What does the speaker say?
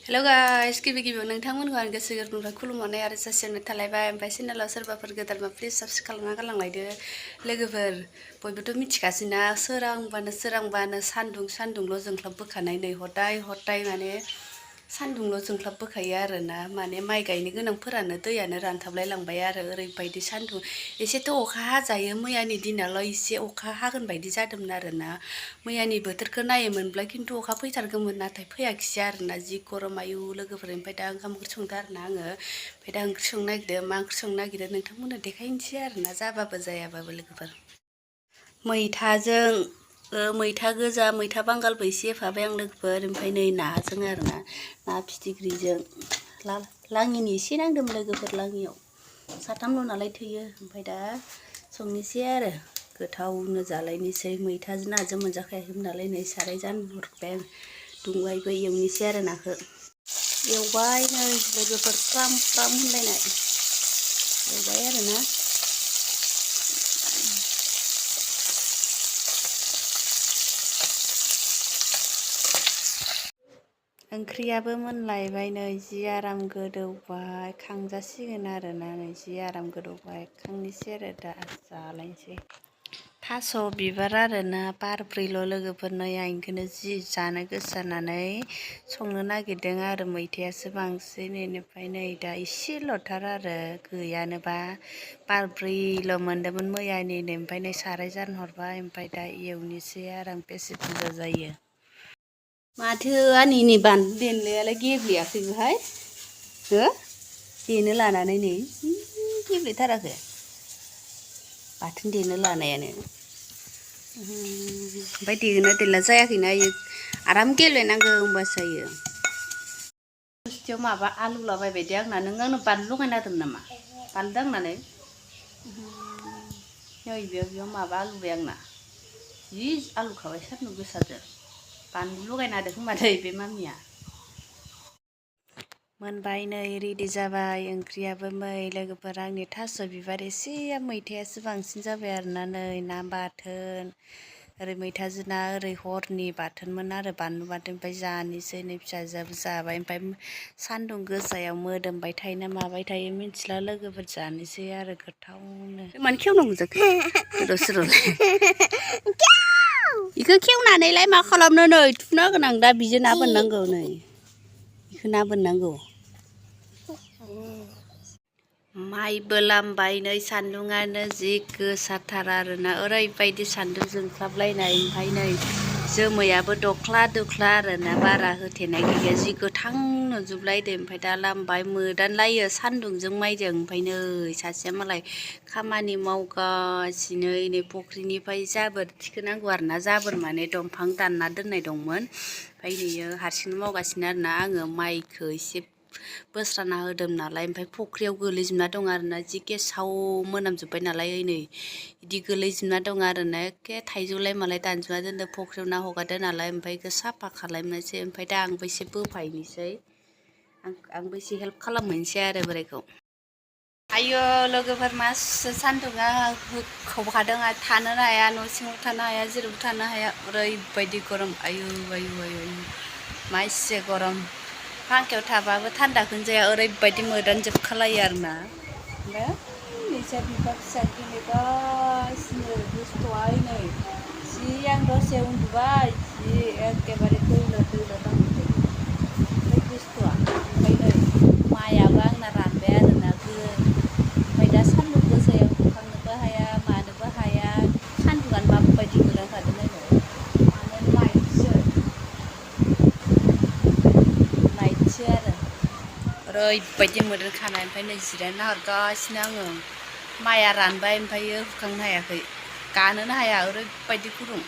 Hello guys, गिबि नोंथांमोनखौ आं गोसो गोरबोनिफ्राय खुलुमहरनाय आरो जासिहरनाय थालायबाय। ओमफ्राय चेनेलाव सोरबाफोर गोदानबा प्लिज साबस्क्राइब खालामना गालांलायदो। लोगोफोर बयबोथ' मिथिखासैना सोरांबानो सान्दुंल' जोंख्लाबबोखानाय नै हदाय माने सान्दुंल' जोंख्लाबबोखायो आरोना। माने माइ गायनो गोनांफोरानो दैयानो रानथाबलाय लांबाय आरो ओरैबायदि सान्दुं। एसेथ' अखा हाजायो, मैयानि दिनाल' एसे अखा हागोन बायदि जादोंमोन आरोना। मैयानि बोथोरखौ नायोमोनब्ला खिन्थु अखा फैथारगौमोन, नाथाय फैयाखिसै आरोना। जि गरम आयु लोगोफोर। ओमफ्राय दा ओंखाम ओंख्रि संदो आरोना आङो। ओमफ्राय दा ओंख्रि संनो नागिरदों, मा ओंख्रि संनो नागिरदों नोंथांमोननो देखायनोसै आरोना, जाबाबो जायाबाबो लोगोफोर। मैथाजों मैथा गोजा, मैथा बांगालबो एसे होफाबाय आं लोगोफोर। ओमफ्राय नै नाजों आरोना, ना फिथिख्रिजों लाङिनि एसे नांदोंमोन लोगोफोर, लाङियाव साथामल' नालाय थोयो। ओमफ्राय दा संनोसै आरो गोथावनो जालायनोसै। मैथाजों नाजों मोनजाखायाखैमोन नालाय, नै साराय जानहरबाय आं, दुंबायबो। एवनोसै आरो नाखौ एवबाय, नै लोगोफोर फ्राम होनलायनाय एवबाय आरोना। ओंख्रियाबो मोनलायबाय, नै जि आराम गोदौबाय, खांजासिगोन आरोना। नै जि आराम गोदौबाय, खांनोसै आरो दा जालायनोसै। थास' बिबार आरोना, बारब्रैल' लोगोफोर। नै आं बेखौनो जि जानो गोसो जानानै संनो नागिरदों आरो। मैथायासो बांसिन, बेनिफ्राय नै दा एसेल'थार आरो, गैयानोबा बारब्रैल' मोनदोंमोन मैयानिनो। ओमफ्राय नै साराय जानहरबाय, ओमफ्राय दा एवनोसै आरो आं बेसे बुरजा जायो। माथो आंनि बानलु देनायालाय गेब्लेयाखैबोहाय हो, देनो लानानै नै गेब्लेथाराखै बाथोन देनो लानायानो। ओमफ्राय देना जायाखैना इयो, आराम गेब्लेनांगौ होमबासो जायो। बुस्थुआव माबा आलु लाबायबाय दे आंना। नों आंनो बानलु लगायना होदोंमोन नामा? बानलु दांनानै नै बेयाव माबा आलुबाय आंना, जि आलुखाबाय सान्दुं गोसाजों। बानलु लगायना होदों खोमादै बे मामिया। मोनबाय, नै रेडि जाबाय ओंख्रियाबो। मै लोगोफोर आंनि थास' बिबार एसेया मैथायासो बांसिन जाबाय आरोना। नै ना बाथोन, ओरै मैथाजों ना, ओरै हरनि बाथोनमोन आरो बानलु बाथोन। ओमफ्राय जानोसै, नै फिसाजोआबो जाबाय। ओमफ्राय सान्दुं गोसायाव मोदोमबाय थायो ना माबाय थायो मिथिला लोगोफोर, जानोसै आरो गोथावनो। मानो खेवनांगौ जाखो गोदाव सोरावलाय? बेखौ खेवनानैलाय मा खालामनो? नै थुना होगोन आं दा, बिजों ना बोननांगौ। नै बेखौ ना बोननांगौ। माइबो लामबाय, नै सान्दुङानो जि गोसाथार आरोना, ओरैबायदि सान्दुं जोंख्लाबलायनाय। ओमफ्राय नै जोमैयाबो दख्ला आरोना, बारा होथेनाय गैया, जि गोथां नुजोबलायदो। ओमफ्राय दा लामबाय, मोदानलायो सान्दुंजों माइजों। ओमफ्राय नै सासेया मालाय खामानि मावगासिनो। नै फुख्रिनिफ्राय जाबोर थिखोनांगौ आरोना, जाबोर माने दंफां दानना दोननाय दंमोन। ओमफ्राय बेयो हारसिंनो मावगासिनो आरोना। आङो माइखौ एसे बोस्राना होदोंमोन नालाय, ओमफ्राय फुख्रियाव गोलैजोबना दं आरोना, जि गेसाव मोनामजोब्बाय नालाय। नै बिदि गोलैजोबना दं आरोना, एखे थाइजौलाय मालाय दानजोबना दोनदो, फुख्रियाव ना हगारदो नालाय। ओमफ्राय बेखौ साफा खालामनोसै। ओमफ्राय दा आंबो एसे बोफायनोसै, आंबो एसे हेल्प खालामहैनोसै आरो बोरायखौ। आयो लोगोफोर, मासो सान्दुङा होखावखादों, थानोनो हाया, न' सिङाव थानो हाया, जेरावबो थानो हाया, ओरैबायदि गरम। आयु मा एसे गरम। फांखायाव थाबाबो थान्दाखौनो जाया, ओरैबायदि मोदानजोबखालायो आरोना। ओमफ्राय नैसा बिफा फिसा गेलेगासिनो दुस्थ'आ। नै जि आं दसे उन्दुबाय, जि एखेबारे दैल' नांबाय थायो। ओमफ्राय दुस्थ'आ। ओमफ्राय नै माइआबो आंना रानबाय आरोना। ओमफ्राय दा सान्दुं गोसायाव हुखांनोबो हाया, मानोबो हाया। सान्दुङानो माबायदि मोदानखादों नायलाय, माने लाइटसो आरो ओरैबायदि मोदानखानाय। ओमफ्राय नै जिरायना नाहरगासिनो आङो। माइआ रानबाय, ओमफ्रायो हुखांनो हायाखै, गानोनो हाया, ओरैबायदि गुदुं।